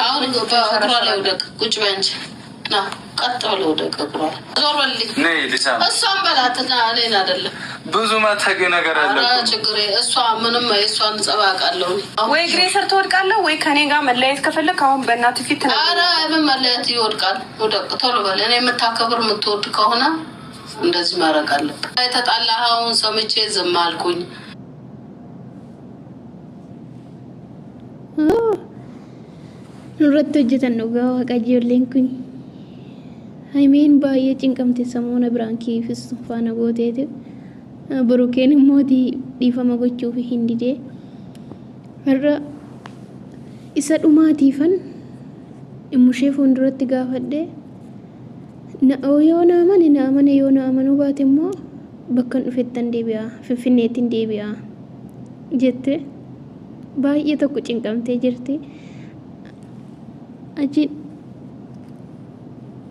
አሁን በእግሯ ላይ ውደቅ። ቁጭ በይ እንጂ ና፣ ቀጥ ብለህ ውደቅ። እግሯ ላይ ዞር በልልኝ። ነይ ልሳም። እሷን በላትና እኔን አይደለም። ብዙ ማታውቂው ነገር አለ ኧረ እኮ። ችግር እሷ ምንም የእሷን ጸባይ አውቃለሁ እኔ። ወይ እግሬ ስር ትወድቃለህ ወይ ከኔ ጋር መለያየት ከፈለግ አሁን በእናትህ ፊት ኧረ ትነግረኛለህ። ምን መለያየት ይወድቃል። ውደቅ ቶሎ በል። እኔ የምታከብር የምትወድ ከሆነ እንደዚህ ማድረግ አለብህ። የተጣላኸውን ሰምቼ ዝም አልኩኝ። Nurratti hojjetan dhugaa waaqa ijoolleen kun. Haymiin baay'ee cinqamte samoona biraankii Fistum faana gooteeti. Burukeen immoo dhiifama gochuuf hin didee. Har'a isa dhumaatiifan immushee fuulduratti gaafadhe. Yoo na amane na amane, yoo na amanuu baate immoo bakkan dhufettan deebi'a, Finfinneettiin deebi'a jette baay'ee tokko cinqamtee jirti. Achi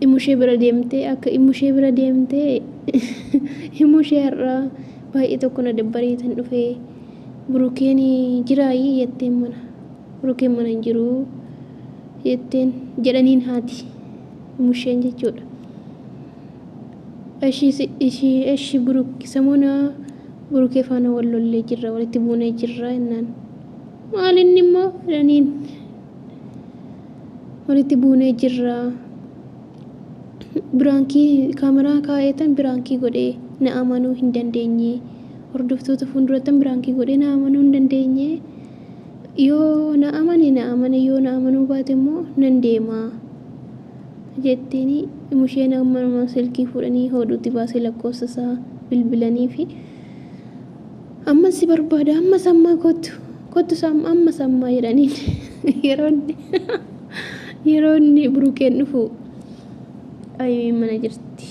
imushee bira deemtee akka imushee bira deemtee imushee har'aa baay'ee tokko na dabbareetan dhufee Burukeen jiraayii jetteen, mana Burukeen mana hin jiruu jetteen jedhaniin haati imusheen jechuudha. Ishii eshi Buruk samoona Burukee faana wal lollee jirra, walitti buunee jirra jennaan, maal inni immoo jedhaniin, walitti buunee jirra, biraankii kaameraa kaa'eetan biraankii godhee na amanuu hin dandeenye, hordoftoota fuuldurattan biraankii godhee na amanuu hin dandeenye, yoo na amane na amane, yoo na amanuu baate immoo nan deema jetteeni. Musheen ammanuma silkii fuudhanii hodhuutti baasee lakkoofsa isaa bilbilanii fi amma si barbaada, amma sammaa kottu kottu, amma sammaa jedhaniin. Yeroo inni Burukeen dhufu Ayimiin mana jirti.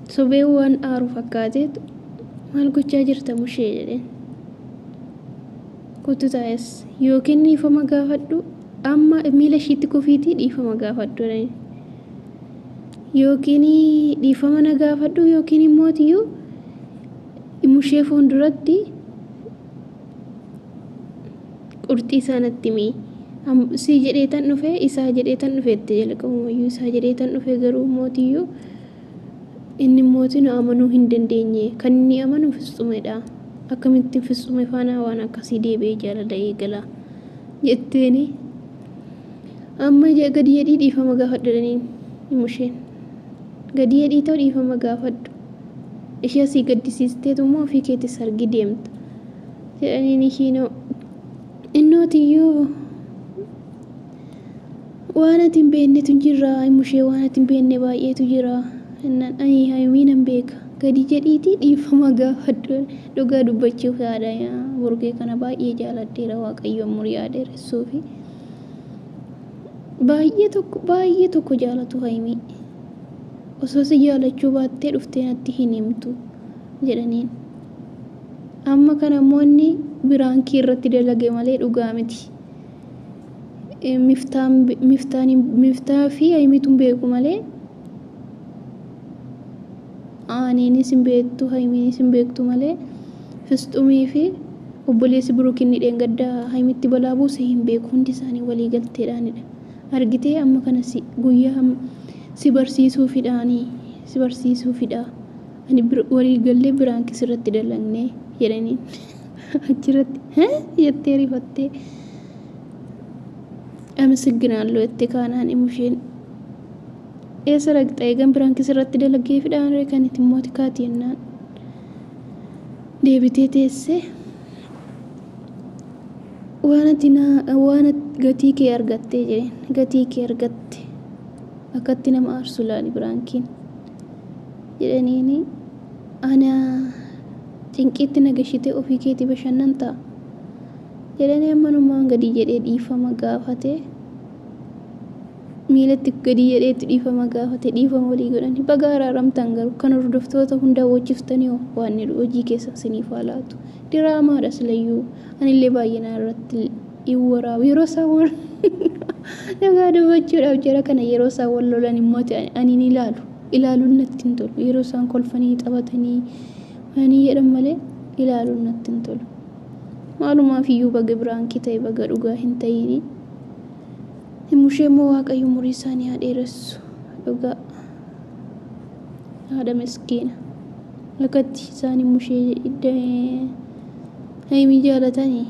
Sobee waan aaru fakkaateetu maal gochaa jirta mushee jedheen. Kottu taa'es yookiin dhiifama gaafadhu, amma miila ishiitti kufiitii dhiifama gaafadhu jedhaniin. Yookiin dhiifama na gaafadhu yookiin immootiyyuu mushee fuulduratti qurxii isaa natti himi. Si jedheetan dhufe, isaa jedheetan dhufe itti jalqabumayyuu isaa jedheetan dhufe, garuu mootiyyuu inni mootii na amanuu hin dandeenye, kan inni amanu Fisxumedha. Akkamittiin Fisxume faana waan akkasii deebi'ee jaalala eegala jetteeni. Amma gadi jedhii dhiifama gaafadhu jedhaniin musheen. Gadi jedhii ta'u dhiifama gaafadhu. Ishee asii gaddisiisteetu immoo ofii keetti sargi deemta jedhaniin. Ishiinoo innootiyyuu waan ati hin beeknetu jira mushee, waan ati hin beekne baay'eetu jira jennaan, ani Hayimii nan beeka, gadi jedhiitii dhiifama gaafadhu. Dhugaa dubbachuuf yaada Burukee kana baay'ee jaaladheera. Waaqayyo umurii haa dheeressuufi, baay'ee tokko baay'ee tokko jaalatu. Hayimii osoo si jaalachuu baattee dhuftee natti hin himtu jedhaniin. Amma kana immoo inni biraankii irratti dalage malee dhugaa miti. Miftaan miftaan Miftaa fi Hayimiitu hin beeku malee aaniinis hin beektu, Hayimiinis hin beektu malee Fisxumii fi obboleessi Buruk inni dheengaddaa Hayimitti balaa buuse hin beeku. Hundi isaanii walii galteedhaanidha. Argitee, amma kana si guyyaa si barsiisuufidhaanii si barsiisuufidha. Ani walii gallee biraankii sirratti dalagnee jedhaniin. Achirratti jettee rifattee አመሰግናለሁ jette. Kaanaan imusheen eessa dhaqxa eegan biraankii sirratti dalagee fidhaan kan itti immoo kaati jennaan deebitee teessee waan ati waan gatii kee argattee jedheen, gatii kee argatte, akkatti nama aarsu laali biraankiin jedhaniini, ana cinqiitti na gashitee ofii keetii bashannantaa jedhanii. Ammanumaan gadi jedhee dhiifama gaafate, miilatti gadi jedheetti dhiifama gaafate, dhiifama walii godhanii baga araaramtan. Garuu kan hordoftoota hunda hawwachiiftanii waan hojii keessan siniif haa laatu. Diraamaadha silayyuu, anillee baay'inaan irratti hin waraabu. Yeroo isaan wal, dhugaa dubbachuudhaaf, jara kana yeroo isaan wal lolan immoo ani ni ilaalu, ilaaluun natti hin tolu. Yeroo isaan kolfanii taphatanii waanii jedhan malee ilaaluun natti hin tolu. Maalumaaf iyyuu baga biraankii ta'e, baga dhugaa hin ta'ini. Mushee immoo Waaqayyo umurii isaanii haa dheeressu. Dhugaa haadha miskiina. Akkatti isaan mushee Hayimii jaalatanii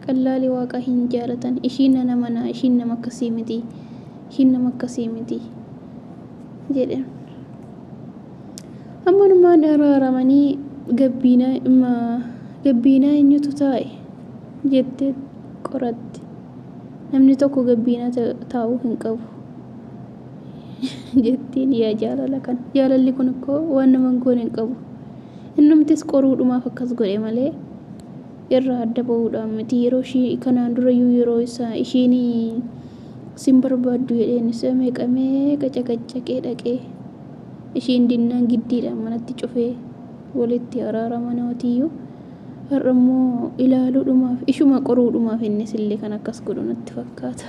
qallaalii waaqa hin jaalatan. Ishiin nana manaa, ishiin nama akkasii miti, ishiin nama akkasii miti jedhan. Ammanumaan araaramanii gabbiinaa gabbiinaa eenyutu taa'e jettee qoratte. Namni tokko gabbiinaa taa'uu hin qabu jettiin. Yaa jaalala kana, jaalalli kun ikkoo waan nama hin goone hin qabu. Innumtis qoruudhumaaf akkas godhe malee irraa adda ba'uudhaan miti. Yeroo ishii kanaan durayyuu yeroo isaa ishiin sin barbaaddu jedheen isa meeqa meeqa caqaccaqee dhaqee ishiin dinnaan giddiidhaan manatti cufee walitti araaramanotiyyuu, har'a immoo ilaaluudhumaaf, ishuma qoruudhumaaf innis illee kan akkas godhu natti fakkaata.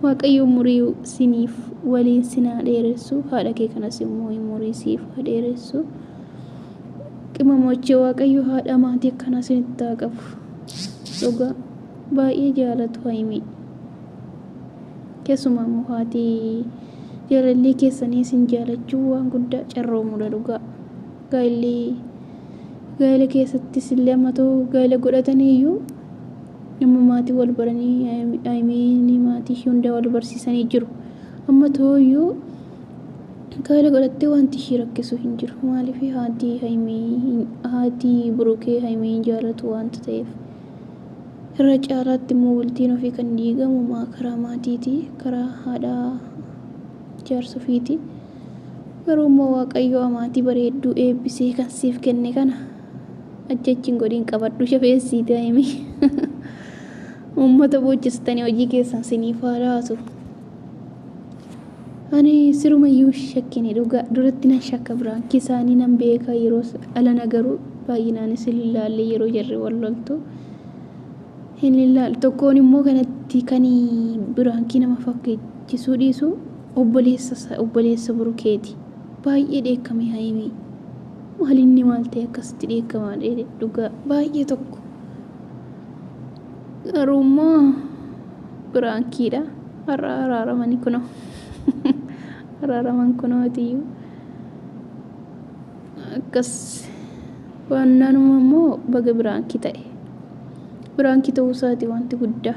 Waaqayyo umurii siniif waliin sinaa dheeressu, haadha kee kanas immoo umurii siif haa dheeressu. Qimamochee, Waaqayyo haadha maatii akkanaa sinitti haa qabu. Dhugaa baay'ee jaalatu Hayimii. Keessumaa immoo haati jaalallii keessanii isin jaalachuu waan guddaa carroomuudha dhugaa. Gaa'illi gaa'ila keessattis illee amma ta'u gaa'ila godhatanii iyyuu nama maatii wal baranii, Hayimiin maatii ishee hunda wal barsiisanii jiru. Amma ta'u iyyuu gaa'ila godhattee wanti ishii rakkisu hin jiru. Maaliif? Haati Hayimii, haati Burukee Hayimii hin jaalatu waanta ta'eef. Irra caalaatti immoo bultiin ofii kan diigamu karaa maatiiti, karaa haadha jaarsa ofiiti. Garuu immoo Waaqayyo amaatii bareedduu eebbisee kan siif kenne kana ajjachiin godhiin qabadhu shafeessiite Hayimii. Uummata boochistanii hojii keessan siniif haa laatu. Ani sirumayyuu shakkine dhugaa. Duratti nan shakka, biraan isaanii nan beeka, yeroo alana garuu baay'inaanis hin ilaalle, yeroo jarri wal loltu hin ilaalu. Tokkoon immoo kanatti kan biraankii nama fakkeechisuu dhiisu obboleessa obboleessa Burukeeti. Baay'ee dheekkame Hayimii. Maal inni maal ta'e akkasitti dheekkamaa dhugaa baay'ee tokko. Garuu immoo biraankiidha. Har'a araaramanii kunoo. Araaraman kunootiyyuu. Akkas waannaanuma immoo baga biraankii ta'e. Biraankii ta'uu isaati wanti guddaa.